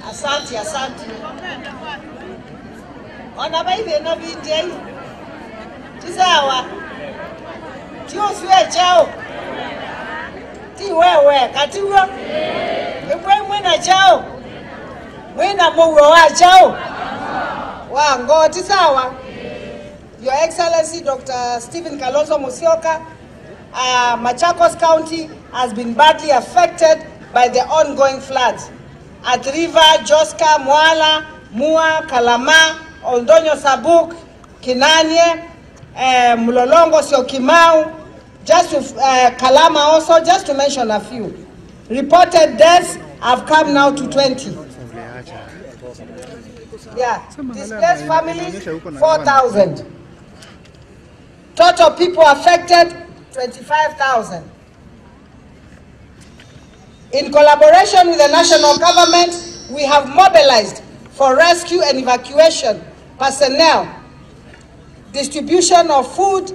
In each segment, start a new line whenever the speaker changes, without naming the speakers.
Asante, asante. Ona baithe na vindei. Tisawa. Tioswe chao. Ti wewe katiwa. Mwe mwena chao. Mwena muwe wa chao. Wa ngo tisawa. Your Excellency Dr. Stephen Kalonzo Musyoka, Machakos County has been badly affected by the ongoing floods. At River, Joska, Mwala, Mua, Kalama, Oldonyo Sabuk, Kinanie, Mlolongo, Syokimau, just to, Kalama also, just to mention a few. Reported deaths have come now to 20. Yeah, displaced families, 4,000. Total people affected, 25,000. In collaboration with the national government, we have mobilized for rescue and evacuation personnel, distribution of food,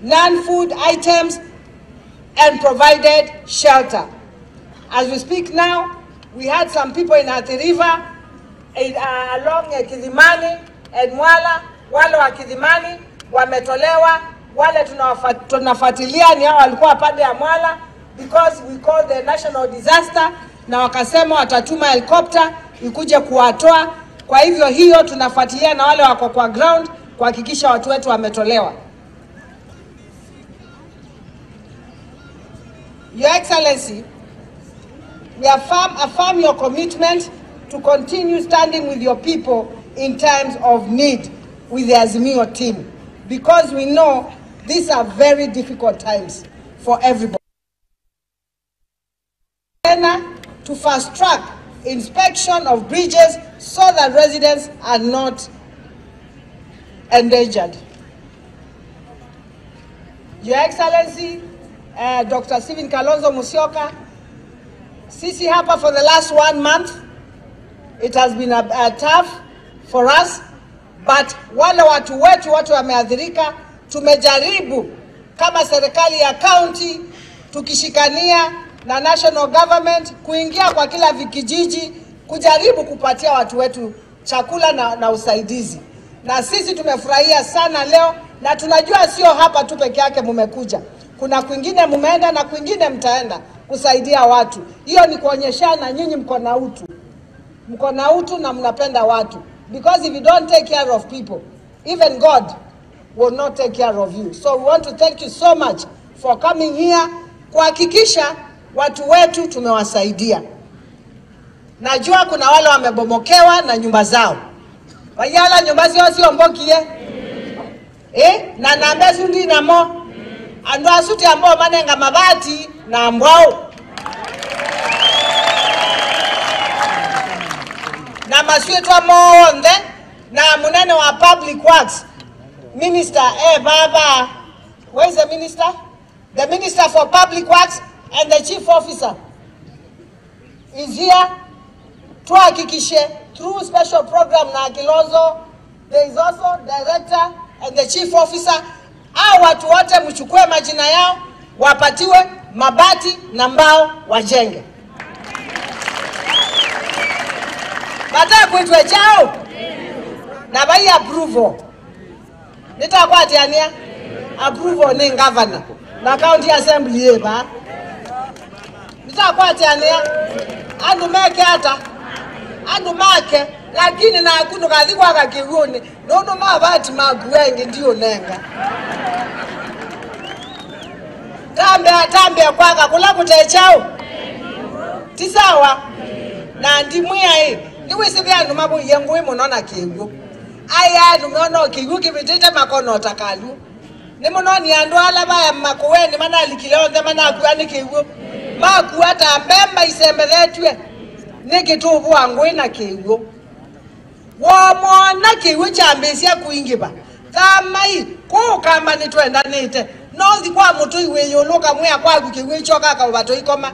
non-food items, and provided shelter. As we speak now, we had some people in Athi River, along Kidhimani and Mwala. Wale wa Kidhimani wametolewa, wale tunafuatilia ni hao walikuwa pande ya Mwala, because we called the national disaster na wakasema watatuma helicopter ikuje kuwatoa. Kwa hivyo hiyo tunafuatilia na wale wako kwa ground kuhakikisha watu wetu wametolewa. Your Excellency, we affirm your commitment to continue standing with your people in times of need with the Azimio team, because we know these are very difficult times for everybody. To fast track inspection of bridges so that residents are not endangered. Your Excellency, Dr. Stephen Kalonzo Musyoka, sisi hapa for the last 1 month, it has been a tough for us, but wale watu wetu, watu wameathirika, tumejaribu kama serikali ya county tukishikania na national government kuingia kwa kila vikijiji kujaribu kupatia watu wetu chakula na usaidizi. Na sisi tumefurahia sana leo, na tunajua sio hapa tu peke yake mumekuja. Kuna kwingine mumeenda na kwingine mtaenda kusaidia watu. Hiyo ni kuonyeshana nyinyi mko na utu. Mko na utu na mnapenda watu. Because if you don't take care of people, even God will not take care of you. So we want to thank you so much for coming here kuhakikisha watu wetu tumewasaidia. Najua kuna wale wamebomokewa na nyumba zao. Wayala nyumba zao sio mbokie. Na naambia sundi na mo. Andu asuti ambao manenga mabati na mbao. Na maswetwa moonde na munene wa Public Works Minister, baba, where is the minister? The Minister for Public Works and the Chief Officer is here tuhakikishe through special program na Kilonzo. There is also director and the chief officer. Hao watu wote mchukue majina yao, wapatiwe mabati na mbao wajenge. Baada kuitwa chao na bai approval. Nitakuwa tiania approval ni governor na county assembly eba. Nitakuwa tiania andu meke hata andu make, lakini na hakuna kathikwa kakiguni nono mabati maguenge ndio nenga. Tambe tambe kwaka kula kutechao. Tisawa na ndimwe ai niwese bya mabo yengo muno na kigu. Aya numeona kigu kibitete makono takalu. Ni muno ni andu ala ba makuweni manalikile onthe manakua ni kigu. Makua ta mbemba isembethetwe ni kitubu ngwe na kigu. Womona kigu chambesia kuingiba. Thamai ko kama ni twendanite. No thi kwa mutu iwe yuluka mwea kwaku kigu choka ka bato ikoma.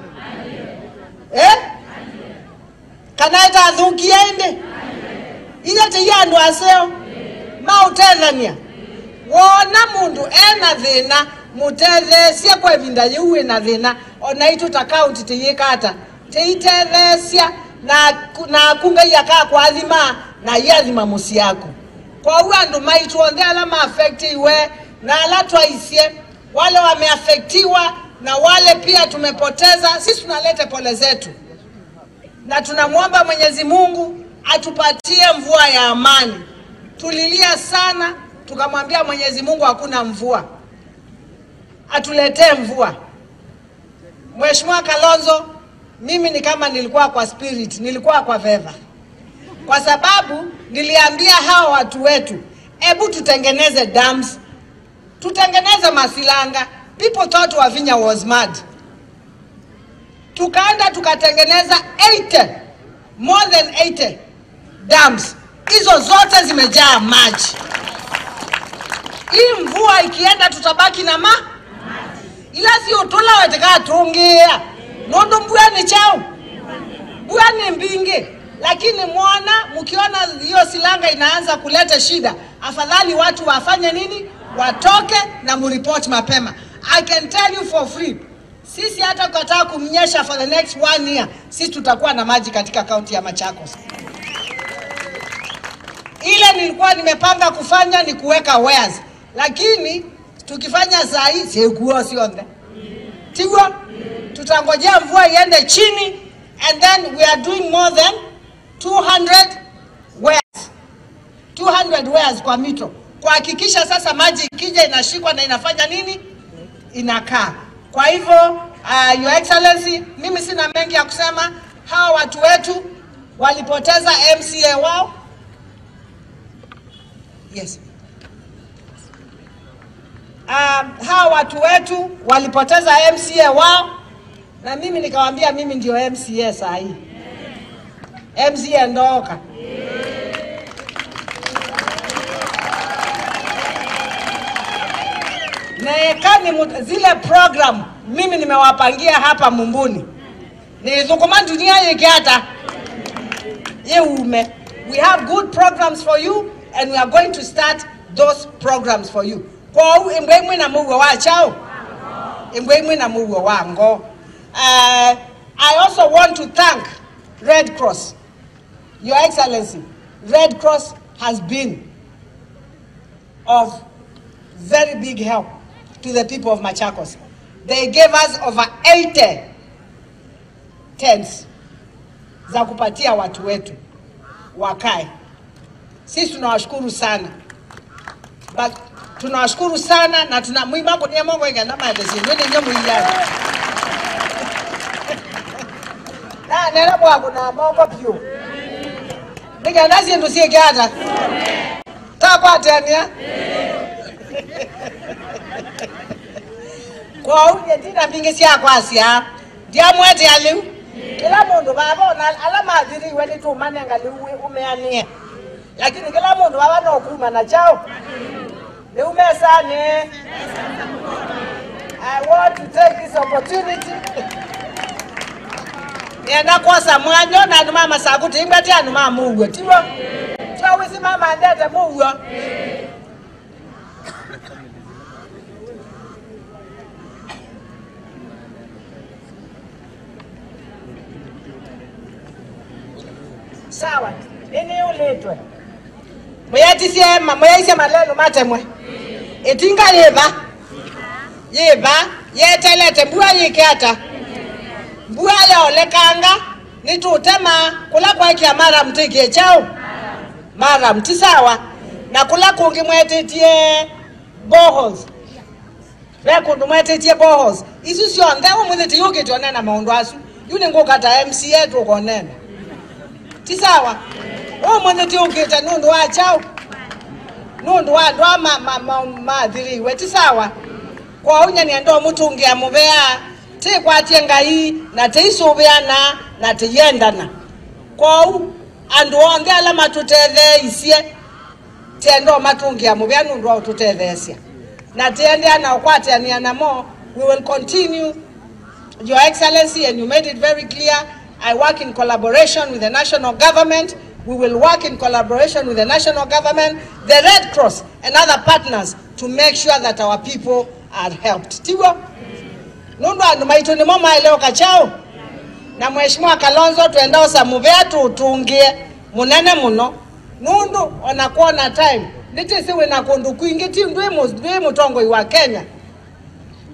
Kana ita thukia indi ile te yandu aseo mautethania wona mundu ena thina mutethesie kwa ivinda yiu wina thina ona itu ta county tiyikata tiitethesia na kunga yaka kwa azima na yazima musi yako. Kwa uwe andu maitu onde alama affectiwe na alatwa isie wale wameafektiwa na wale pia tumepoteza, sisi tunaleta pole zetu. Na tunamuomba Mwenyezi Mungu atupatie mvua ya amani. Tulilia sana, tukamwambia Mwenyezi Mungu hakuna mvua, atuletee mvua. Mheshimiwa Kalonzo, mimi ni kama nilikuwa kwa spirit, nilikuwa kwa veva. Kwa sababu niliambia hawa watu wetu, ebu tutengeneze dams, tutengeneze masilanga. People thought Wavinya was mad. Tukaenda tukatengeneza 80, more than 80 dams. Hizo zote zimejaa maji. Hii mvua ikienda tutabaki na ma? Ila si utula wetika tungia. Nondo mbuya ni chao. Mbuya ni mbingi. Lakini muona, mkiona hiyo silanga inaanza kuleta shida, afadhali watu wafanye nini? Watoke na muripoti mapema. I can tell you for free, sisi hata kukataa kumnyesha for the next 1 year, sisi tutakuwa na maji katika kaunti ya Machakos. Ile nilikuwa nimepanga kufanya ni kuweka wares, lakini tukifanya saa hii sikuwa sionde. Tigwa tutangojea mvua iende chini, and then we are doing more than 200 wares. 200 wares kwa mito. Kuhakikisha sasa maji ikija inashikwa na inafanya nini? Inakaa. Kwa hivyo, Your Excellency, mimi sina mengi ya kusema. Hawa watu wetu walipoteza MCA wao. Yes. Hawa watu wetu walipoteza MCA wao, na mimi nikawaambia mimi ndio MCA saa hii. MCA ndoka. Na zile program mimi nimewapangia hapa Mumbuni. Ni zukuma dunia yekiata. Yeume. We have good programs for you, and we are going to start those programs for you. Kwa ingwe na mugo wa chao. Ingwe na mugo wa ngo. I also want to thank Red Cross. Your Excellency, Red Cross has been of very big help to the people of Machakos. They gave us over 80 tents za kupatia watu wetu wakae. Sisi tunawashukuru sana. But tunawashukuru sana na tunamuimba kwa Mungu ingana madesi ndio nyomu iyana. Na nera bwa na moko pio. Nigana zindu siegata. Takwatania. Kwa unye tina mbingi siya kwa siya. Ndiamwete ya liu. Kila mundu baba na alama adhiri weni tu manenga liu umeanie. Lakini kila mundu baba no kuma na chao. Ni umesane. I want to take this opportunity. Nienda kwa samwanyo na anu mama sakuti imbati anu mama muwe. Tiwa. Tiwa wisi mama ndete muwe. Sawa, nini uletwe? Mwayatisiema, mwayaise malelo matemwe. Etinga yeba. Yeba, yetelete mbua yikata. Mbua ya olekanga, nitutema kula kwa kia mara mtiki chao. Mara mti sawa. Na kula kungi mwetitie boreholes. Rekundu mwetitie boreholes. Isu sio ndewo mwethiti yuki tionena maundu asu. Yuni ngukata MCA tukonena. Tisawa. O mwethiti ukita nundu wa chao. Nundu wa ndwa ma dhiriwe tisawa. Kwa unya ni ndo mutungi ya mubea. Te kwa tiengai na te isubeana na te yendana. Kwa u andu onde alama tutethe isie. Te ndo matungi ya mubea nundu wa tutethe isie. Na te ende ana ukwate aniana mo. We will continue, Your Excellency, and you made it very clear. I work in collaboration with the national government. We will work in collaboration with the national government, the Red Cross, and other partners to make sure that our people are helped. Tiwa? Nundu andu maitu ni moma ileo kachao. Na Mheshimiwa Kalonzo twenda osamuvea tutungie munene muno nundu onakuona time nitisiwe na kundu kwingi ti ndwi mutongoi wa Kenya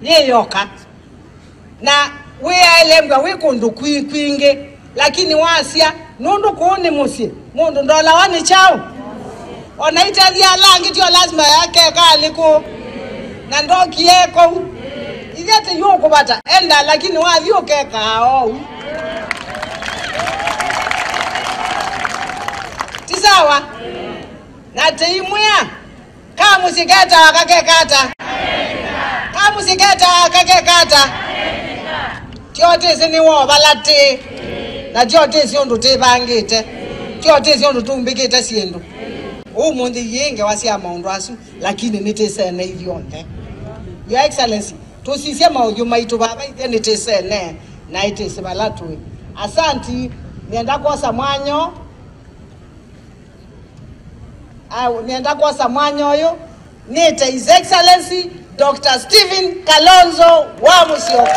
yeyoka na wiaelembwa wi kundu kwingi lakini wasia nundu kuuni musyi mundu ndola wani chao ona itathia langi tio lazima yake kaliku na ndokieko ithete yukubata enda lakini wathi ukeka ou tisawa na teimwia kamusiketa kakekata kamusiketa kakekata tiotisi ni wovalati na tiotisi undu tivangite tiotisi undu tumbikite syindu umunthi yingi wasia maundu asu lakini nitisene ithyonthe. Your Excellency tusisye mauthiu maitu baba ithe nitisene na itisi vala twi. Asanti nienda kwosa mwanyo au nienda kwosa mwanyo uyu nite His Excellency Dr. Stephen Kalonzo wa Musyoka.